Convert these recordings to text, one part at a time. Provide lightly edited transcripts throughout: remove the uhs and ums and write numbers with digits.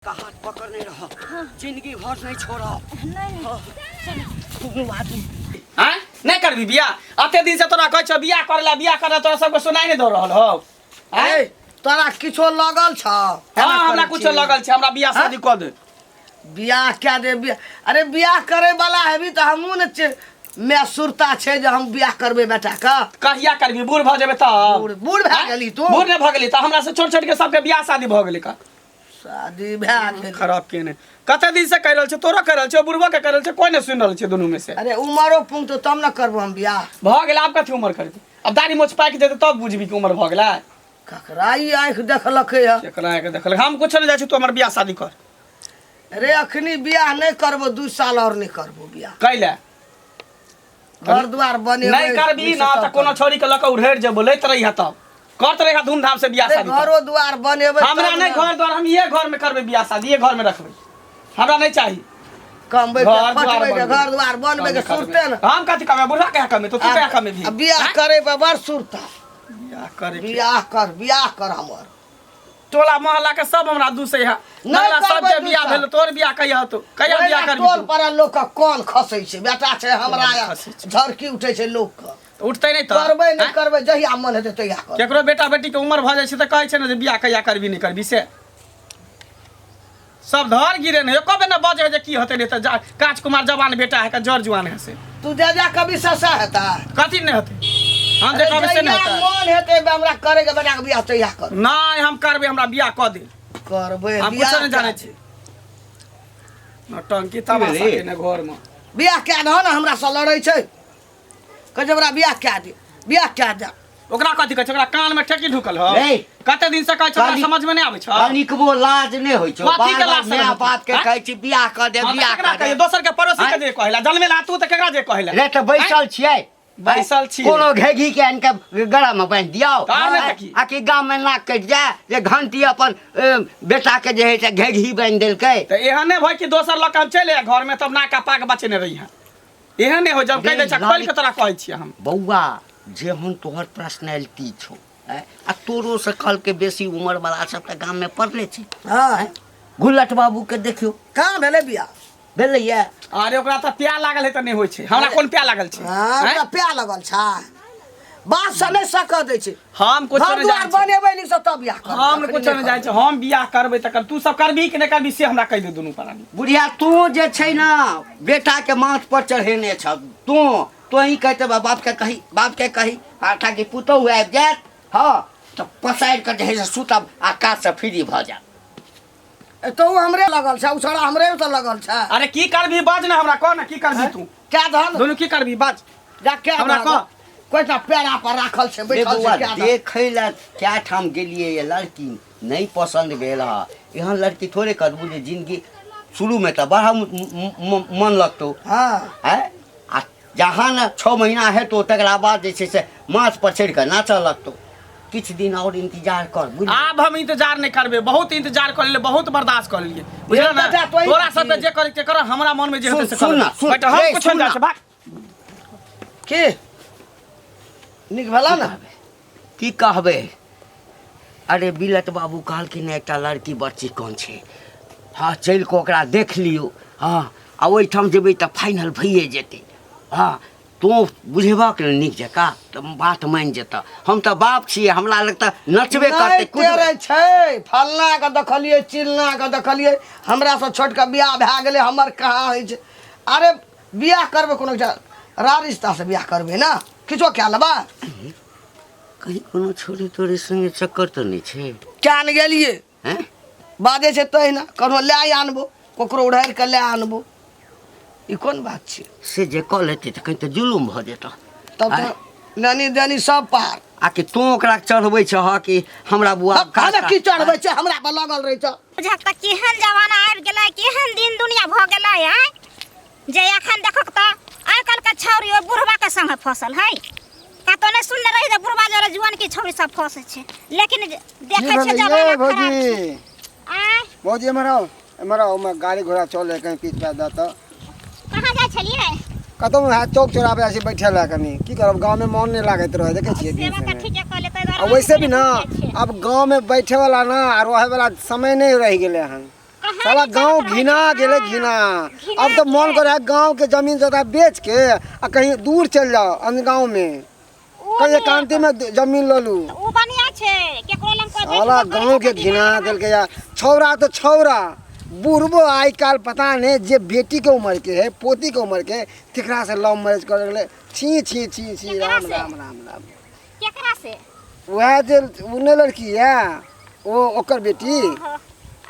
का हाथ पकड़ने रह जिंदगी भर नहीं छोड़ब। नहीं। दुनू आदमी आँय, नहि करबी बियाह? अते दिन से तोरा कहै छौ बियाह करे ला, बियाह करे ला, तोरा सबके सुनाई नहि दऽ रहल हौ। आँय? ए, तोरा किछो लगल छ? हाँ, हमरा कुछो लगल छै, हमरा बियाह शादी कऽ दे। बियाह कए दे बियाह। अरे बियाह करे वाला हेबी तऽ हमहूँ ने मैं सुरता छै जे हम बियाह करबै बेटा के। कहिया करबी? बूढ़ भऽ जेबै तब। बूढ़ बूढ़ भए गेली तू? बूढ़ नहि भऽ गेली तऽ हमरा से छोट छोट के सबके बियाह शादी भऽ गेलै का। शादी भए गेल। खराब केने कते दिन से कहि रहल छै, तोरो कहि रहल छै, बुढ़बो के कहि रहल छै, कोई नहि सुनि रहल छै दुनू में से। अरे उमरो पुंगतो तब ने करबो हम बियाह। भऽ गेल, आब कथी उमर करबी? आब दाढ़ी मोछ पाकि जेतै तब बुझबी कि उमर भऽ गेलै। ककरा ई आँखि देखलकै हँ? केकरा आँखि देखलक? हम कुछो नहि जाइ छी, तू हमर बियाह शादी कर। अरे अखनी बियाह नहि करबो, 2 साल और नहि करबो बियाह। कैले? घर द्वार बनेबै। नहि करबी नीक से ना तब तऽ कोनो करबै। छोरी के लऽ कऽ उड़ेर जेबो, लैत रहिहे तब करत रहिहे धूमधाम से बियाह अरे शादी तब। घरो द्वार बनेबै हमरा तब नहि ने। घर द्वार, हम इहे घर में करबै बियाह शादी, इहे घर में रखबै, हमरा नहि चाही। कमबै के घर द्वार खटबै के बनबै। घर द्वार बनबै के सुरते ने। हम कथी कमे? बुढ़ा कहे कमे तो तू कहे कमे भी। आ बियाह करे पर बड़ सुरता। बियाह करे के। बियाह कर, बियाह कर हमर। टोला मोहल्ला के सब हमरा दूसै है। नहि नगला करबै सबके बियाह दूसर। भेल, तोर बियाह कहिया होतौ? कहिया ओहिना बियाह करबी टोल तू? पर लोक के कोन खसै छै, बेटा छै हमरा, कोन खसै छै? झरकी उठै छै लोक के। तऽ उठतै नहि तऽ करबै नहि आँय? करबै, जहिया मन हेतै तहिया करबै। केकरो बेटा बेटी के उम्र भऽ जाइ छै तऽ कहै छै ने जे बियाह कहिया करबी, नहि करबी, से सब धर गिरे ने एको बेर ने बजै है जे की होतै। नहि तऽ जा काच कुमार जवान बेटा है का जर जुआन है से। तू जा जा कभी ससा हेता। कथी नहि होतै? हम जे कहबै से नहि जहिया होतै। मन हेतै हमरा करे के बेटा के बियाह तहिया कर। नहि, हम करबै, हमरा बियाह कऽ दे। करबै हम बियाह। कुछो नहि जानै छी, नौटंकी तमाशा भेलै? केने घरमे। बियाह कए दह ने, हमरा से लड़ै छै, कहै छै हमरा बियाह कए दे, बियाह कए दे। ओकरा कथी कहै छै? ओकरा कान में ठेकी ढुकल हो। रे। कते दिन से कहै छै, ओकरा कनी- समझ में नहि आबै छै। कनिकबो लाज नहि होइ छौ? कथी के बार बार लाज माय शरम बाप के आँय? कहै छी बियाह कऽ दे, हाँ, तऽ बियाह केकरा कऽ कहियै? दे। दोसर के पड़ोसी के आँय? जे कहला जनमेला तू तऽ केकरा जे कहला? रे तऽ बैसल छियै? बैसल छियै। कोनो घेघी के आनि कऽ गला मे बान्हि दियौ? तऽ आर नहि तऽ की? आ कि गाम मे नाक कटि जाय जे घंटी अपन बेटा के जे हइ से घेघी बान्हि देलकै। तऽ एहन नहि भय कि दोसर लऽ कऽ हम चलि आए घर में तब नाका पाक बचेने रही। एहन नहि हो, जब कहि दै छै खोलि कऽ तोरा कहै छियै हम। बौआ, जेहन तोहर पर्सनैलिटी छौ आँय, आ तोरो से कहलकै बेसी उमर वाला सब तऽ गाममे पड़ले छै। गुल्लट बाबू के देखियौ। कहाँ भेलै बियाह? भेलैया। अरे ओकरा तऽ प्या लागल है तऽ नहि होइ छै, हमरा कोन प्या लागल छै? हाँ, आँय? ओकरा प्या लगल छै, बात से नहि सकऽ दै छै। हम कुछो घर नहि दुआर जानै छी। बनेबै नीक से तब बियाह करबै। हम अखनी कुछो नहि जानै छी। हम बियाह करबै तऽ कर, तू सब करबी कि नहि करबी से हमरा कहि दे दुनू प्राणी। बुढ़िया, तू जे छै ने बेटाके माथ पर चढ़ेने छ तू, तोही कहते बाप के कही, बाप के कही, आ ताकि पुतहु आबि जायत। हँ तऽ पसारि कऽ जे है से सुतब आ काजसँ फ्री भऽ जायब। ए, तो हमरे लगल छै, उ छोड़ा हमरे तऽ लगल छै। अरे की करबी बाज ने, हमरा कह ने की करबी तू? क्या धन दुनू की करबी बाज। जा क्या हमरा धन? कह। कोइ टा पेड़ा पर राखल छै, रे बैठल बौआ, छै, क्या धन? देखै लए कए ठाम गेलियै ये, लड़की नहि पसन्द भेल हँ। एहन लड़की थोड़े करबू जे जिनगी शुरूमे तऽ बड़ा मन लगतौ। आँय, आ जहाँ ने 6 महीना हेतौ तकरा बाद जे छै से माथ पर चढ़ि कऽ नाचऽ लगतौ। किछु दिन आओर इंतजार कर, बुझली? आब हम इंतजार नहि करबै, बहुत इंतजार कर लेलियै, बहुत बर्दाश्त कर लेलियै, बुझल ने? बेटा, तोही तोरा सबके जे करे के कर, हमरा मन में जे हेतै से सुन कर। ना, सुन। बेटा, हम रे, कुछो सुन नहि जाइ ना। छै, भाग। की नीक भेला ने? की कहबै? अरे बिलट बाबू कहलखिन एकटा लड़की बड़ चिकन छै, हँ, चलि कऽ ओकरा देख लियौ। हँ, आ ओहिठाम जेबै तऽ फाइनल भइए जेतै। हँ, तोँ बुझेबहक ने नीक जकाँ तऽ बात मानि जेतह। हम तऽ बाप छियै, हमरा लग तऽ नचबे करतै नहि कुदबै। टेरै छै, फलना के देखलियै, चिलना के देखलियै, हमरा से छोट के बियाह भए गेलै, हमर कहाँ होइ छै? अरे बियाह करबै कोनो एकटा रा रिश्ता से बियाह करबै ने, किछो कए लेबै। कहीं कोनो छोरी तोरी संगे चक्कर तऽ नहि छै? क्या ने गेलियै। हैं? बाजै छै तहिना, ककरो लए आनबो, ककरो उड़ारि कऽ लए आनबो, ई कोन बात छै? से जे कऽ लेतै तऽ कहीं तऽ जुलुम भऽ जेतह। तब तऽ लेनी देनी सब पार। आ कि तोँ ओकरा चढ़बै छह कि हमरा बुआ? हमे की चढ़बै छै? हमरा पर लगल रहै छै। बुझक तऽ केहन जमाना आबि गेलै, केहन दिन दुनिया भऽ गेलै आँय, जे एखन देखक तऽ आइ काल्हिके छौरी ओहि बुढ़बाके संगे फसल है। कतौ नहि सुनने रही जे बुढ़बा जरे जुआन की छौरी सब फंसै छै, लेकिन देखै की छियै भेलै जमाना ये खराब भौजी? छै। आँय? भौजी, एम्हर आउ, एम्हर आउ, ओहिमे गाड़ी घोड़ा चलै, कहीं पीछ पा दऽ तऽ। कहाँ जाइ छलियै? कतहु वएह चौक चौराहा पर जाइ छी बैठे लए कनि। की करब, गाँवमे मोन नहि लागैत रहै, देखै छियै से दिन बात से तऽ ने। ठीके कहलियै, ताहि आ दुआरे वैसे भी हम ने जाइ छियै। आब गाँवमे बैठे वाला ना आ रहै वाला समय नहि रहि गेलै हन। कहाँ साला गांव घिना गेलै घिना। अब तो मन करे है गांव के जमीन जगह बेच के आ कहीं दूर चल जाओ अन्य गांव में, कहीं एकांति में जमीन ल लू। उ बढ़िया छै, केकरो लंग कोई साला गांव के घिना देलकै यार। छौड़ा तो छौड़ा, बुढ़बो आइ काल्हि पता नहीं जे बेटी के उम्र के है पोती के उम्र के तेकरा से लव मैरिज कर गेलै। छी छी छी छी, राम राम राम राम। केकरा से? वएह जे उ नहि लड़की है ओ ओकर बेटी,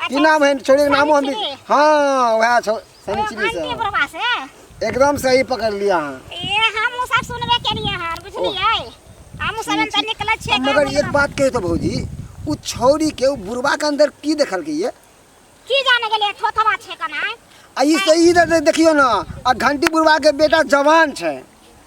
की नाम है छोड़ी के नामो हम, हाँ वएह छौ शनिचरी से। एकदम सही पकड़ लिया अहाँ। ए हम उ सब सुनबे केलिए हन, बुझलियै? हम उ सब त निकलै छियै। मगर एक बात कही तो भौजी, उ छौड़ी के उ बुढ़वा के अंदर की देखलकै ये? की जाने गेलियै, थोथवा छै कना। आ ई सही देखियौ ना, आ घंटी बुढ़वा के बेटा जवान छै,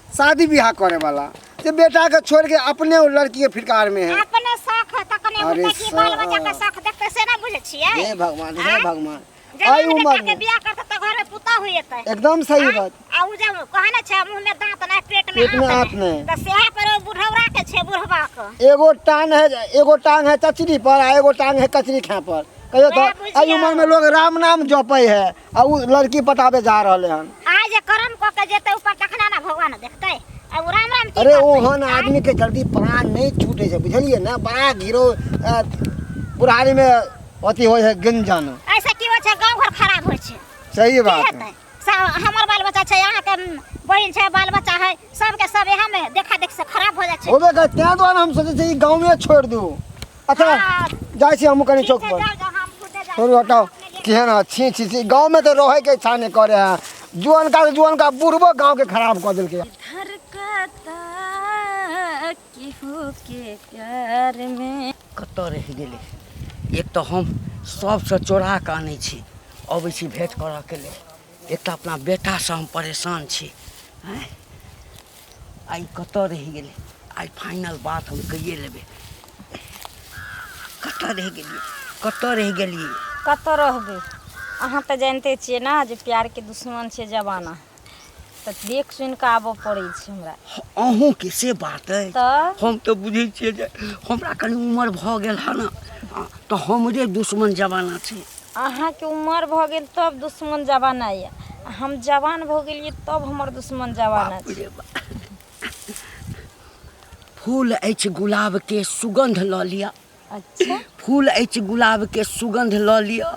शादी बियाह करे वाला, से बेटा के छोड़ के अपने वो लड़की के फिरकार में है। अपने शौक है तखने अरे बुझतै कि बाल बच्चा के शौक देखतै से ना बुझै छियै। हे भगवान, हे भगवान, जवान आई उम्र बेटा के में बियाह करतै तऽ घर में पुतहु होइतै। एकदम सही बात। आ उ जब कहै ने छै मुँह में दांत नहि पेट में पेट में आंत नहि। तऽ सेहे पर ओ बुढ़ौरा के छै, बुढ़वा के। एगो टांग है, एगो टांग है चचरी पर आ एगो टांग है कचरी खाए पर। कहियो तो एहि उम्र में लोग राम नाम जपै है आ उ लड़की पटाबे जा रहले हन। आइ जे कर्म कऽ के जेतै ऊपर तखने ने भगवान देखतै। आ उ राम राम की अरे करतै? ओहन आदमी के जल्दी प्राण नहीं छूटे छै, बुझलियै ने? बड़ा गिरो बुढ़ारी में अथी होइ है गंजन। ऐसे की होइ छै, गाँव घर खराब होइ छै। सही की बात। हेतै? हमर बाल बच्चा छै, अहाँके बहिन छै, बाल बच्चा है, सबके सब इएह में देखा देख से खराब हो जाइ छै। होबे कर, तें दुआरे हम सोचै छियै ई गाँवे छोड़ि दू। अच्छा जाइ छी हमहूँ कनि चौक पर। छोड़ू हटाओ, केहन है छी छी छी, गाँव में तो रहे के इच्छा नहीं करे है। जुअनका के जुअनका बुढ़बो गाँव के खराब कऽ देलकै। धड़कता केहू के प्यार में। कतऽ रहि गेलै? एक तऽ हम सबसँ चोरा कऽ आनै छी, अबै छी भेँट करऽके लेल। एक तऽ अपना बेटासँ हम परेशान छी। आँय, आइ कतऽ रहि गेलै? आइ फाइनल बात हम कहिए लेबै। कतऽ रहि गेलियै, कतऽ रहि गेलियै? कतऽ रहबै? अहाँ तऽ जानिते छियै ने जे प्यारके दुश्मन छै जमाना, तऽ देख सुनि कऽ आबऽ पड़ै छै हमरा। अहूँके से बात अछि? तऽ हम तऽ बुझै छियै जे हमरा कनि उमर भऽ गेल हँ ने, तऽ हमरे दुश्मन जमाना छै। अहाँके उमर भऽ गेल तब दुश्मन जमाना यऽ, हम जवान भऽ गेलियै तब हमर दुश्मन जमाना बाप छै। रे बाप। फूल अछि गुलाब के सुगंध लऽ लिअ। अच्छा। फूल अछि गुलाब के सुगंध लऽ लिअ।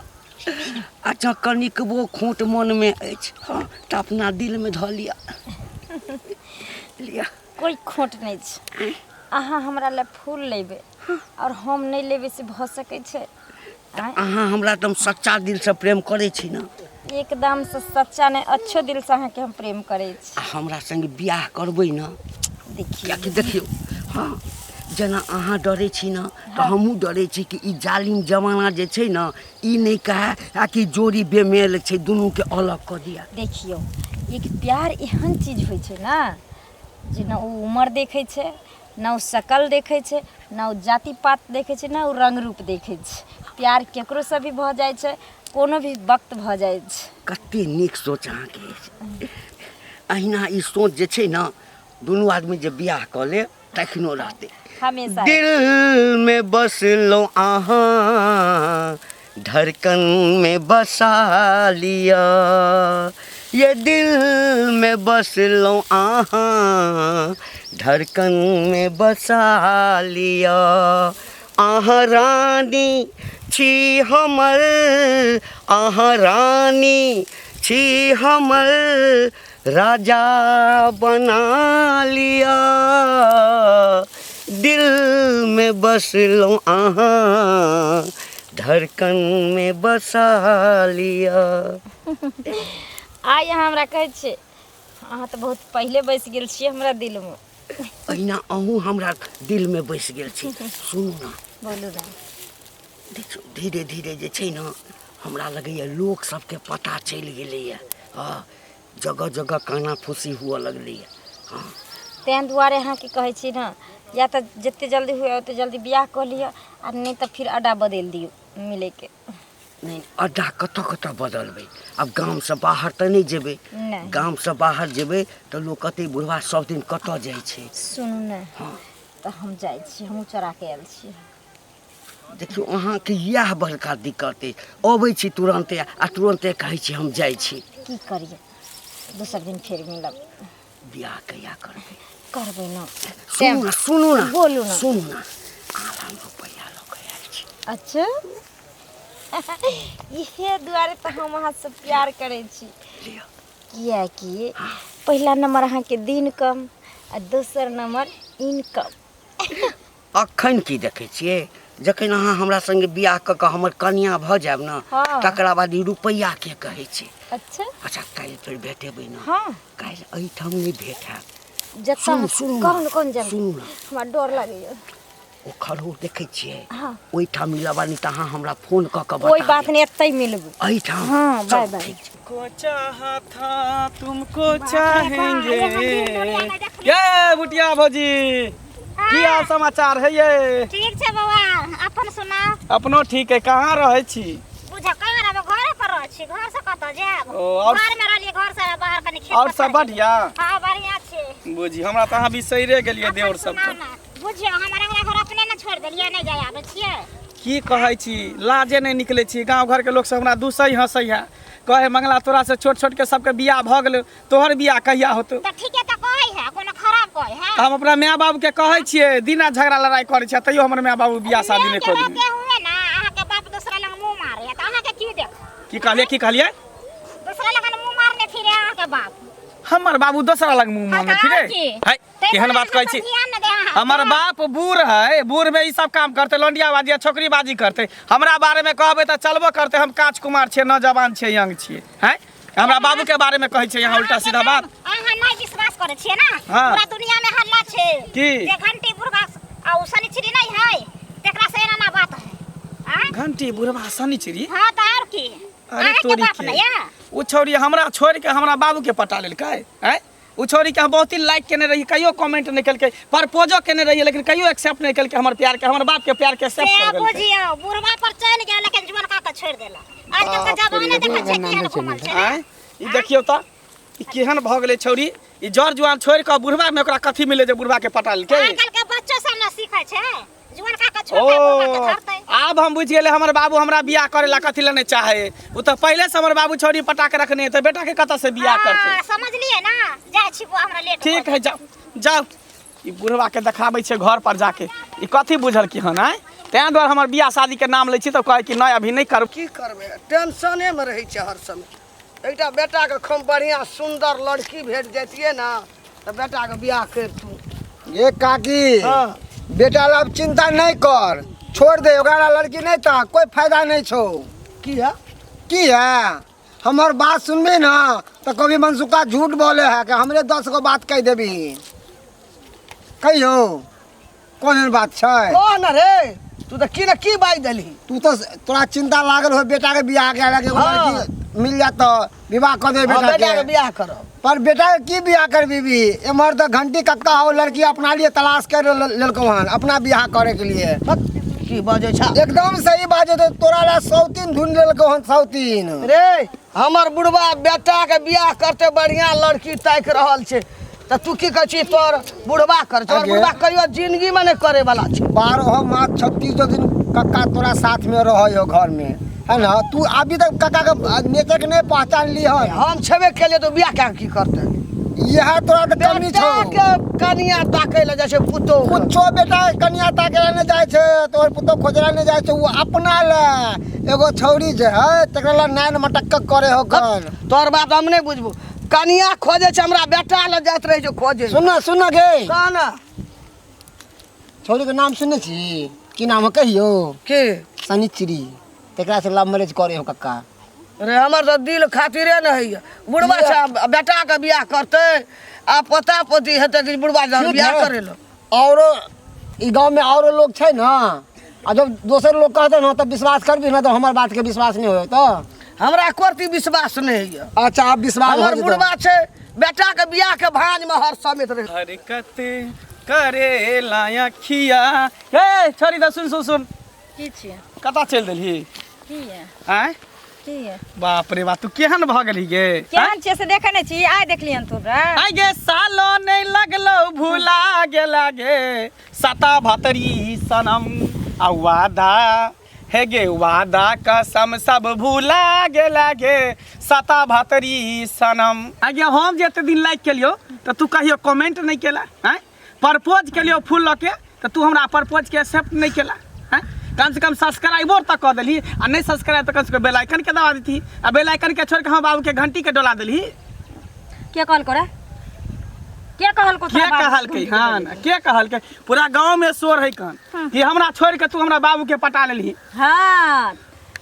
अच्छा कनिकबो खोट मनमे अछि, हँ तऽ अपना दिलमे धऽ लिअ। लिअ। कोइ खोट नहि छै। अहाँ हमरा लए फूल लेबै आओर हम नहि लेबै से भऽ सकै छै? आँय? अहाँ हमरा एकदम सच्चा दिलसँ प्रेम करै छी ने? एकदम से सच्चा नहि, अच्छो दिलसँ अहाँके हम प्रेम करै छी। आ हमरा संग बियाह करबै ने? देखियौ, कियाकि देखियौ, हँ जेना अहाँ डरै छी ने तऽ हमहूँ डरै छी कि ई जालिम जमाना जे छै ने, ई नहि कहए आ कि जोड़ी बेमेल छै, दुनूके अलग कऽ दिअ। देखियौ, एक प्यार एहन चीज होइ छै ने जे ने ओ उमर देखै छै, न ओ शकल देखै छै, न ओ जाति पात देखै छै, न ओ रंग रूप देखै छै। प्यार केकरोसँ भी भऽ जाइ छै, कोनो भी वक्त भऽ जाइ छै। कते नीक सोच अहाँके अछि। अहिना ई सोच जे छै ने, दुनू आदमी जे बियाह कऽ लेब तखनो रहतै हमेशा। दिल में बसलो अहाँ, धड़कन में बसा लिया, ये दिल में बसलो अहाँ, धड़कन में बसा लिया। अहाँ रानी छी हमर, अहाँ रानी छी हमर, राजा बना लिया। दिल में बसलो अहाँ, धड़कन में बसा लिया। आइ अहाँ हमरा कहै छियै, अहाँ तऽ बहुत पहिले बसि गेल छियै हमरा दिलमे। अहिना अहूँ हमरा दिलमे बसि गेल छी। सुनू ने। बोलू ने। देखियौ, धीरे धीरे जे छै ने, हमरा लगैए लोक सबके पता चलि गेलैए। हँ, जगह जगह काना फूसी हुअ लगलैए। हँ, तेँ दुआरे अहाँके कहै छी ने, या तऽ जते जल्दी हुए ओते जल्दी बियाह कऽ लिअ, आ नहि तऽ फिर अड्डा बदलि दियौ मिलैके। नहि, अड्डा कतऽ कतऽ बदलबै? आब गामसँ बाहर तऽ नहि जेबै। नहि। गामसँ बाहर जेबै तऽ लोक कहतै बुढ़वा सब दिन कतऽ जाइ छै। सुनू ने। हँ। तऽ हम जाइ छी, हमहूँ चोराके आयल छी। देखियौ अहाँके इएह बड़का दिक्कत अछि अबै छी तुरन्ते आ तुरन्ते कहै छी हम जाइ छी की करियै दोसर दिन फेर मिलब बियाह कहिया करबै करबै ने सुनू ने सुनू ने बोलू ने। सुनू ने आराम रुपैआ लऽ कऽ आयल छी अच्छा इहे दुआरे तऽ हम अहाँसँ प्यार करै छी लिअ किएकि पहिला नंबर अहाँके दिन कम आ दोसर नंबर इनकम अखन की देखै छियै जखन अहाँ हमरा संगे बियाह कऽ कऽ हमर कनिया भऽ जायब ने हाँ। तकरा बाद ई रुपैआ के कहै छै अच्छा अच्छा काल्हि फेर भेटेबै ने हाँ काल्हि एहिठाम नहि भेट हैत जतऽ सुनू सुनू कौन कौन जगह सुनू ने हमरा डर लागैया ओ खरहो देखै छियै हाँ। ओहिठाम मिलब नहि तऽ अहाँ हमरा फोन कऽ कऽ कोई बता बात देब। नहीं एतै मिलबै एहिठाम हाँ, चलू, बाय बाय। ठीक छै को चाहा था तुमको चाहेंगे ये बुटिया भौजी की हाल समाचार है ये ठीक छै बौआ अपन सुनाउ अपनो ठीक है कहाँ रहै छी बुझ कहाँ रहबै घरे पर रहै छी घर से कतऽ जायब ओ, और- घर में रहलियै घर से बाहर कनि खेत और सब पथार बढ़िया हाँ बढ़िया छै बुझी हमरा तऽ अहाँ बिसैरे गेलियै अपन देवर सब सुनाउ ने बुझियौ हमर अंगना घर अपने ने छोड़ि देलियै नहि जाय आबै छियै की कहै छी लाजे नहि निकलै छी गाँव घरके लोक सब हमरा दूसै हँसै है कहै मंगला तोरा से छोट छोट के सबके बियाह भऽ गेलै तोहर बियाह कहिया होतौ तऽ ठीके तऽ कहै है कोनो खराब कहै है तऽ हम अपना माय बाबू के कहै छियै दिना झगड़ा लड़ाई करै छियै तैयो हमर माय बाबू बियाह शादी नहि के कऽ रहते हुए ना अहाँके बाप दूसरा लग मुँह मारे है तऽ अहाँके की देख की कहलियै की कहलियै दूसरा लगन मुँह मारने फिरे अहाँके बाप हमर बाबू दोसरा लग मुँह हाँ, मारने तऽ फिरे आओर की? है ताहि केहन दुआरे बात कहै अहाँ छी सब ध्यान नहि दे अहाँ हमर बाप बूढ़ है बूढ़ में ई सब काम करते लौंडियाबाजी आ छोकरीबाजी करते हमरा बारे में कहबै तऽ चलबो करते हम काच कुमार छियै नौजवान छियै यंग छियै हैं हमरा बाबू के बारे में कहै छियै यहाँ उल्टा सीधा बात अहाँ नहि विश्वास करै छियै ना हाँ। पूरा दुनिया में हल्ला छै की? जे घंटी बुढ़वा आ उ शनिचरी नहीं है तेकरा से एना ना बात है आँय? घंटी बुढ़वा शनिचरी हाँ तऽ आओर की अरे अहाँके तोरी बाप के ने या ओ छौरी हमरा छोड़ के हमरा बाबू के पटा लेलकै हैं ओ छौरी के हम बहुत ही लाइक केने रहियै कहियो कमेंट नहि केलकै प्रपोजो केने रहियै लेकिन कहियो एक्सेप्ट नहि केलकै हमर प्यार के हमर बाप के प्यार के एक्सेप्ट से कर देलकै बुझियौ बुढ़वा पर चलि गेल लेकिन जुअनका के छोड़ि देलक आजकल के जमाने देखै छियै केहन घुमल छै आँय ई देखियौ तऽ ई केहन भऽ गेलै छौरी ई जर जुआन छोड़ि कऽ बुढ़वा में ओकरा कथी मिले जे बुढ़वा के पटा लेलकै आजकल के बच्चो सब न सीखै छै जुअनका के ओ छोड़ि के बुढ़वा के धरतै आब हम बुझि गेलै हमर बाबू हमरा बियाह करे ला कथी ला नहि चाहे ओ तऽ पहिले से हमर बाबू छौरी पटा के रखने है तऽ बेटा के कतऽ से बियाह करतै हाँ, समझलियै ना जाइ छी बुआ हमरा लेट ठीक है जाओ जाओ ई बुढ़वा के देखाबै छै घर पर जाके ई कथी बुझल कि हन आँय तेँ दुआरे हमर बियाह शादी के नाम लै छी तऽ कहै कि नहि अभी नहि करब की करबै टेंशनेमे रहै छै हर समय एकटा बेटाके खूब बढ़िआँ सुन्दर लड़की भेट जैतियै ने तऽ बेटाके बियाह करितू ये काकी हाँ। बेटा ला अब चिंता नहीं कर छोड़ दे ओकरा ला लड़की नहीं था कोई फायदा नहीं छो किया की है हमर बात सुनबी ना तो कभी मनसुखा झूठ बोले है कि हमरे 10 गो बात कह देबी कहियो कौन एहन बात छै कह न रे तू तऽ की ने की बाजि देलही तू तो तोरा चिंता लागल हो बेटा के बियाह के लगे एगो हाँ। लड़की मिल जात तो विवाह कर दे हाँ, बेटा बेटा के के बियाह करब पर बेटा के की बियाह कर बीबी एम्हर तो घंटी कक्का हो लड़की अपना लिए तलाश कर लेलको हन अपना बियाह करे के लिए हट, की बजै छ एकदम सही बात है तो तोरा ला सौतीन ढूंढ लेलको हन सौतीन रे हमर बुढ़वा बेटा के बियाह करते बढ़िया लड़की ताकि रहल छै तऽ तू की कहै छी तोर बुढ़वा कर तोर आगे। बुढ़वा कहियो जिंदगी में नहि करे वाला छै 12 मास 36 दिन कक्का तोरा साथ में रहे हो घर में है ना तू अभी तक कक्का के नेचर के नहीं पहचान ली है हम छेबे केलिए तो बियाह के की करते यह तोरा तो कमी बेटा छौ के कनिया ताकै लए जाइ छै पुतोह के। कुछो बेटा कनिया ताके ला नहि जाइ छै तोहर पुतोह खोजला नहि जाइ छै ओ अपना ले एगो छौरी जे है तकरा ला नैन मटक्क करे हो कन तोहर बात हम नहि बुझबू कनिया खोजे छै हमरा बेटा लए जाइत रहै छै खोजे सुन न सुन न गे कह न छौरी के नाम सुनने छी की नाम है कहियो की शनिचरी तकरा से लव मैरिज करे हो कक्का रे हमर तऽ दिल खातिरे ने होइए बुढ़वा छै आब बेटा के बियाह करतै आ पोता पोती हेतै कि बुढ़वा जहन ठीक बियाह है। करे लो औरो ई गांव में औरो लोग छै ना आ जब दोसर लोग कहते ना तब विश्वास करबी ना तो हमर बात के विश्वास नहीं होय तो हमरा कोरती विश्वास नहीं होइए अच्छा आप विश्वास हो हमर जेतौ। बुढ़वा छै बेटा के बियाह के भांज में हर समेत रहे हरकत करे लाया खिया हे छोरी द सुन सुन सुन की छियै कतऽ चलि देलही की ये आँय की ये बाप रे बाप तू केहन भऽ गेलही गे केहन छियै से देखै नहि छी आइ देखलियन तोरा आइ गे सालो नहि लगलो भुला गेला गे सता भतरी सनम आ वादा हे गे वादा कसम सब भूला गेला गे सता भतरी सनम। आगे हम जे एते दिन लाइक केलियो तऽ तू कहियो कमेंट नहि केला हैं, प्रपोज केलियो फूल लऽ के तऽ तू हमरा प्रपोज के एक्सेप्ट नहि केला हैं। कम से कम सब्सक्राइबो तऽ कऽ देलही, आ नहि सब्सक्राइब तऽ कम से कम बेल आइकन के दबा देती, आ बेल आइकन के छोड़ि के हम बाबू के घंटी के डोला देलही। के कहल करे? के कहल को? के कहलकै? हाँ ना, के कहलकै? पूरा गांव में शोर है कन कि हमरा छोड़ के तू हमरा बाबू के पटा लेलही। हाँ,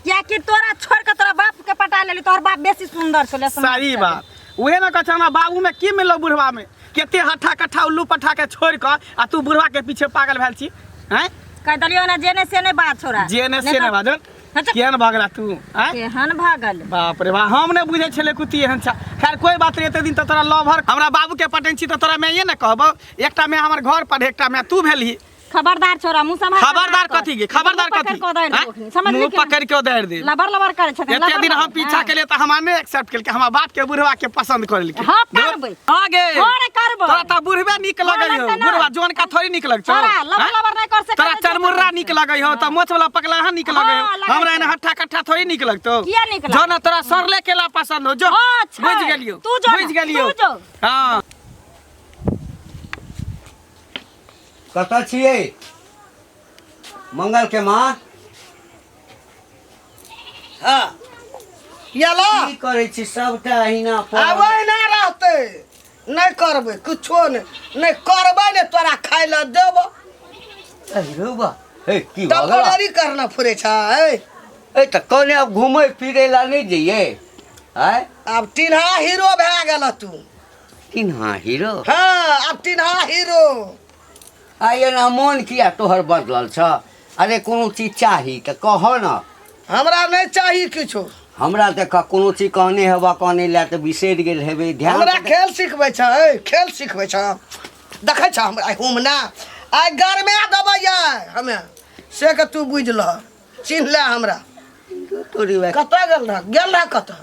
कियाकि तोरा छोड़ के तोरा बाप के पटा लेली, तोहर बाप बेसी सुंदर छलै। सही बात, उहे ना कहै छै, हमरा बाबू में की मिललो बुढ़वा में? केते हट्ठा कट्ठा उल्लू पठा के छोड़ के आ तू बुढ़वा के पीछे पागल भेल छी हैं? कह देलियो ना, जे ने से नहीं बात छोड़ा। जे ने से ने बाजल। अच्छा। केहन भगला तू आँय? केहन भागल? बाप रे बाप, हम नहि बुझै छलै कुत्ती एहन छा। खैर कोई बात नहीं, एते दिन तऽ तोरा लवर हमरा बाबू के पटेन छी तऽ तोरा माये ने कहबौ। एकटा माय हमर घर पर, एकटा माय तू भेलही। खबरदार छोरा, मुंह सम्हार के खबरदार बात कर। कथी गे? खबरदार मुंह पकड़ कथी? के उधारि आँय? देबो अखनी, समझली मुंह कि नहि? पकड़ के उधारि दे। लबर लबर करै छथिन, एते लबर दिन हम लबर, पीछा हाँ। केलियै तऽ हमरा नहि एक्सेप्ट केलकै, हमरा बाप के बुढ़वा के पसंद करेलकै। हाँ, करबै। हाँ गे। हाँ रे, करबै। तोरा तऽ बुढ़वे नीक हाँ, लगै हौ, लगतै ना। बुढ़वा जोन का थोड़ी नीक लगतौ। तोरा लबर आँय? लबर नहि कर सकै तोरा छै, जे चरमुर्रा करै नीक छै। लगै हौ तऽ मोछ वाला पकलाहा नीक लगै हौ। हाँ, लगै हमरा छै। एना हट्ठा कट्ठा थोड़ी नीक लगतौ। किया नीक जो लगतौ? ना तोरा सरले केला पसंद हो जो। हाँ, छै। बुझि गेलियौ। तू जो ना, बुझि गेलियौ। तू जो। हाँ। कतऽ छियै मंगल के माँ? हाँ ये ला। की करै छी सबटा अहिना पर? आब ना रहतै, नहि करबै किछो नहि, नहि करबै, नहि तोरा खाइ लए देबो। अरे बा, हे की भऽ गेल? टेम्पररी करना फुरे छै। ए तऽ कहने आब घुमै फिरै लए नहि जइयै आँय? आब टिन्हा हीरो भए गेल तू। टिन्हा हीरो? हाँ, आब टिन्हा हीरो। आ एना मोन किया तोहर बदलल छ? अरे कोनो चीज चाही तऽ कह न। हमरा नहि चाही किछो। हमरा देख कोनो चीज कहने हेबा, कहने लए तऽ बिसरि गेल हेबै ध्यान। हमरा खेल सिखबै छै, खेल सिखबै छै। देखै छ हमरा हुम ना आइ गरमे देबै हमे से के तू बुझि लह, चिन्ह ले हमरा। तोरी बा। कतऽ गेल रह? गेल रह कतऽ?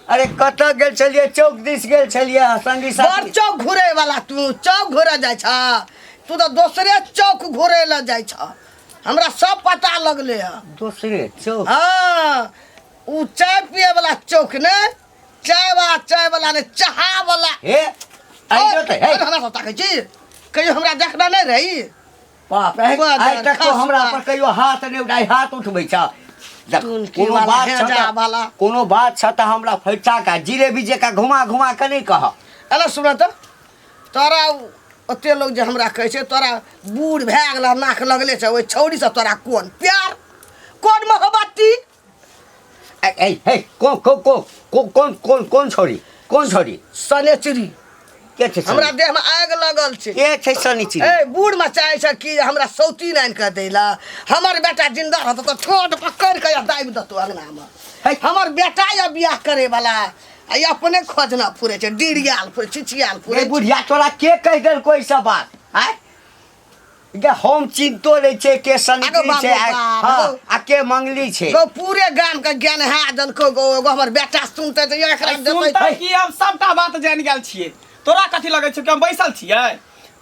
अरे कतऽ गेल छलियै? चौक दिस गेल छलियै संगी बड़ साथी। चौक घुरे वाला तू चौक घुरे जाइ छ, तू तऽ दोसरे चौक घुरे लए जाइ छ, हमरा सब पता लगले हँ। दोसरे चौक? हाँ, उ चाय पिए वाला चौक ने, चाय वाला, चाय वाला ने, चाहा वाला। हे आइयो तऽ हे। हमरा सब ताकै छी, कहियो हमरा देखना नहि रही। बाप रे, बड़ आइ तक तो हमरा खसुआ। पर कहियो हाथ नहि उठाइ, हाथ उठबै छ। देख, टुनकी कोनो वाला, बात छ हेजा तऽ- वाला। कोनो बात छ तऽ हमरा फैचा का जिलेबी जकाँ घुमा घुमा के नहि कह। अरे सुन तऽ, तोरा ओते लोग जे हमरा कहै छै तोरा बूढ़ भए गेल नाक लगले छै, ओहि छौड़ीसँ तोरा कोन प्यार कोन मोहब्बती? ए ए हे को को को को कोन कोन कोन छौड़ी? कोन छौड़ी? सनेचरी। के छै? हमरा देह में आगि लगल छै। के छै सनीचरी? ए बूढ़ में चाहे छै कि हमरा सौतीन आनि कऽ दै ला। हमर बेटा जिंदा रहत तऽ ठोंठ पकड़ि कऽ दाबि देतौ अंगना में। है। हमर बेटा या बियाह करे वाला आ ई अपने खोजना फुरे छै, डिरियाल फुरे, छिछियाल फुरे। ए बुढ़िया, तोरा के कहि देलको ई सब बात? आँय गे, हम चिन्हतो नहि छै के सनीचरी आगो बाबू छै, आ- बाप, हाँ, गो। आ के मंगली छै। गो पूरे गाम के ज्ञान है देलको गो। एगो हमर बेटा सुनते तऽ एकरा देतै। सुनतै कि, हम सबटा बात जानि गेल छियै। तोरा कथी लगै छौ कि हम बैसल छियै?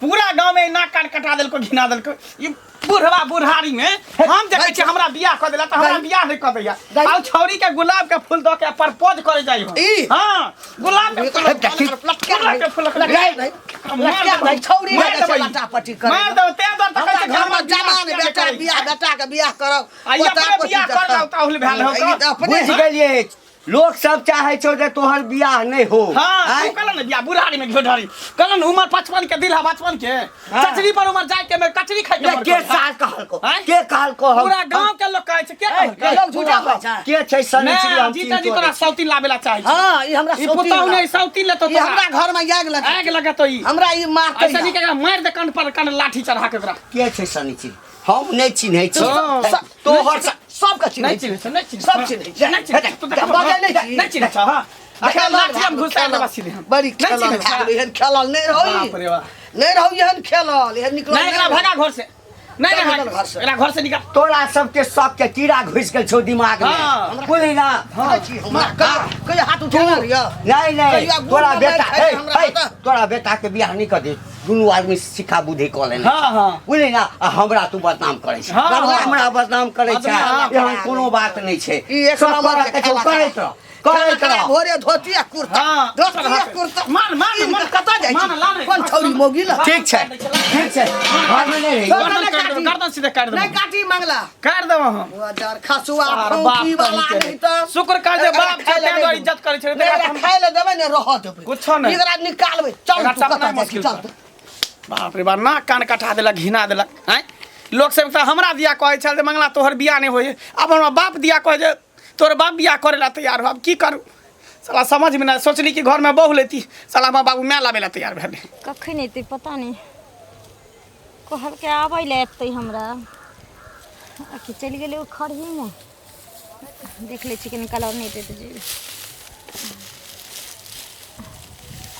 पूरा गाँव में नाक कान कटा देलको, घिना देलको ई बुढ़वा बुढ़ारी में। हम देखै छियै हमरा बियाह कऽ देला तऽ हमरा बियाह नहि कऽ दैया। आउ छौरी के गुलाब के फूल दऽ के प्रपोज करे जाइ हम। ई? हाँ, गुलाब के फूल, गुलाब के फूल लटका दे, छौरी मार लगै छै देबै। लटापटी करे। मार देबै, तें दुआरे तऽ कहै हमरा छै घरमे घरमे जवान बियाह बेटा करै। बियाह बेटा के बियाह करब। आ ई पोता अपने पोती बियाह देखब। कर लाउ ताहुल भेल हौ ई तऽ। तऽ अपने बुझि गेलियै, लोक सब चाहे छौ जे तोहर बियाह नहि हो। हाँ, आँय? तू कहलन ने बियाह बुढ़ारी में घेढारी कहलन, उमर 55 के दिल है, 55 के चचरी पर उमर जाय के में कचरी खाय के ये मन के करे। साल कहलको? आँय? के कहलको? हम पूरा गांव के लोग कहै छै। के कहलकै? लोग झूठा कहै छै। के छै सनीचरी? नहि हम जीता जी चिन्हतो तोरा नहि। सौतीन लाबे ला चाहै छै। हाँ, ई हमरा ई सौतीन पुतहु ला। नहि सौतीन लेतो ई तोरा। हमरा घर में आगि लगा, आगि लगतो ई। हमरा ई मारतै। ऐसा नहीं कि एकरा मारि दे कंठ पर कंठ लाठी चढ़ा के ओकरा। के छै सनीचरी? हम नहि चिन्है छी। हाँ। तोहर सबके चिन्है। नहि चिन्है छै, नहि चिन्है। सब चिन्है छै। नहि चिन्है छै। तू देखा, बजै नहि छी। नहि चिन्है छै। हाँ, अखन लाठी हम घुसा देबा सीधे हम। बड़ी नहि खेलल चिन्है भए छै। गेलै, एहन खेलल नहि रहौ बाप रे बाप। नहि रहौ एहन खेलल, एहन निकलल नहि, एकरा रहौ। भगा घर से। नहीं चल नहीं निकल घर से। एकरा घर से निकाल। तोरा सबके सबके कीड़ा घुसि गेल छौ दिमाग में। हाँ। बुझली ना? कहै छी हमरा कहियो हाथ उठेने रहियै? नहीं नहीं कहिया बूढ़ तोरा में बेटा मारि खाइ हे, छै हमरा हे, तऽ। तोरा बेटा के बियाह नहीं कर दे। दुनू आदमी सिक्का बुद्धि कऽ लेने हाँ, छै। हाँ। बुझली ना आ हमरा तू बदनाम करै छै हाँ, बदला हाँ। हमरा बदनाम करै छै बदनाम। एहन कोनो बात नहि छै ई एक सब नंबर करऽ के के छौ, खेला करैत रह करैत खेला रह भोरे धोती आ कुर्ता हाँ। धोती आ कुर्ता मान मान ई मान कतऽ जाइ मान, ला छी ने। कोन छौरी मौगी लग ठीक छै ठीक छै घरमे नहि रही गर्दन काट देबो, गर्दन सीधे काट नहि देबो काटी मंगला काट देबो हम वजर खसुआ आर फौकी बाप वाला कहीं के नहीं तऽ शुक्र कर जे बाप छै खाय तें दुआरे इज्जत करै छै नहि एकरा खाय लए देबै ने रहऽ देबै कुछो नहि। एकरा निकालबै चल एकरा तू चपनाइ कतऽ जाइ छी मुश्किल चल छै। बाप रे बाप नाक कान कटा देलक घिना देलक आँय लोक सब तऽ हमरा दिया कहै छल जे मंगला तोहर बियाह नहि होइ आब हमरा बाप दिया कहै जे तोहर बाप बियाह करै ला तैयार हो आब की करू साला समझमे नहि सोचली कि घरमे बहू लेती साला हमरा बाबू माय लाबै ला तैयार भेलै कखन एतै पता नहि कहलकै आबै लए एतै हमरा आ कि चलि गेलै ओ खरहीमे देख लै छी कनि काल आओर नहि एतै तऽ जेबै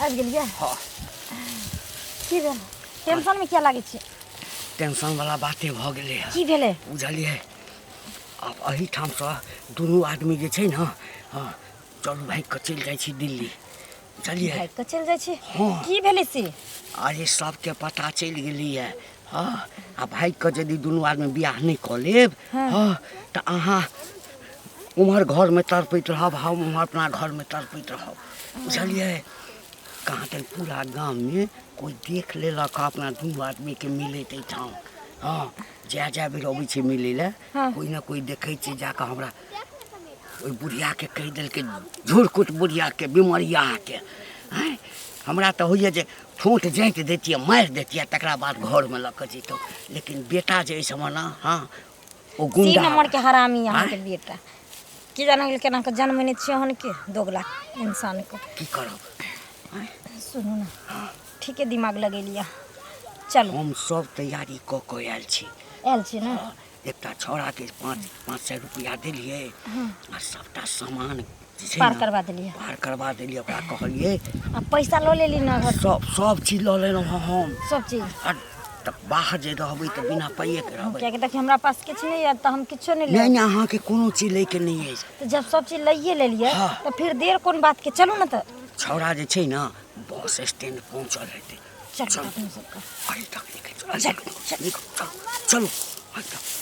आबि गेलियै हँ। की भेल टेंशनमे किया लागै छी टेंशन वाला बाते भऽ गेलै हँ की भेलै बुझलियै आब एहिठामसँ दुनू आदमी जे छै ने हँ चलू भागि कऽ चलि जाइ छी दिल्ली बुझलियै भागि कऽ चलि जाइ छी हँ। की भेलै से अरे सबके पता चलि गेलैए हँ आ भागि कऽ यदि दुनू आदमी बियाह नहि कऽ लेब हँ तऽ अहाँ उम्हर घरमे तड़पैत रहब हम उम्हर अपना घरमे तड़पैत रहब बुझलियै कहाँ तक पूरा गाममे कोइ देख लेलक हँ अपना दुनू आदमीके मिलैत एहिठाम हँ जाए जाए बेर अबै छै मिलै लए हँ। कोइ ने कोइ देखै छै जाकऽ हमरा ओहि बुढ़ियाके कहि देलकै झुरकुट बुढ़ियाके बिमरियाके आँय हमरा तऽ होइए जे ठोँठ जाँति दैतियै मारि दैतियै तकरा बाद घरमे लऽ कऽ जैतहुँ लेकिन बेटा जे अछि हमर ने हँ ओ तीन गुंडा नंबर के हरामी अहाँके आँय? बेटा की जाने गेल केना के जन्म ने छियै अहन के दोगला इंसान के की करब सुनू ने ठीके दिमाग लगेलियै चलू हम सब तैयारी कऽ कऽ आयल छी आयल छी ने एकटा छौड़ाके पाँच पाँच सए रुपैआ देलियै आ सबटा सामान जे छै पार ने, करबा देलियै पार करबा देलियै ओकरा कहलियै आ पैसा लऽ लेली ने घर सब सब चीज लऽ लेलहुँ हँ हम सब चीज आ तऽ बाहर जे रहबै तऽ बिना पाइएके रहबै कियाकि देखियौ हमरा पास किछु नहि यऽ तऽ हम किछो नहि नहि लेब नहि अहाँके कोनो चीज लैके नहि अछि तऽ जब सब चीज लैए लेलियै हाँ। तऽ फिर देर कोन बात के चलू ने तऽ छौड़ा जे छै ने बस स्टैंड पहुँचल हेतै चलू चलू। अपने सबके अरे तक निकल चलू चलू चलू चलू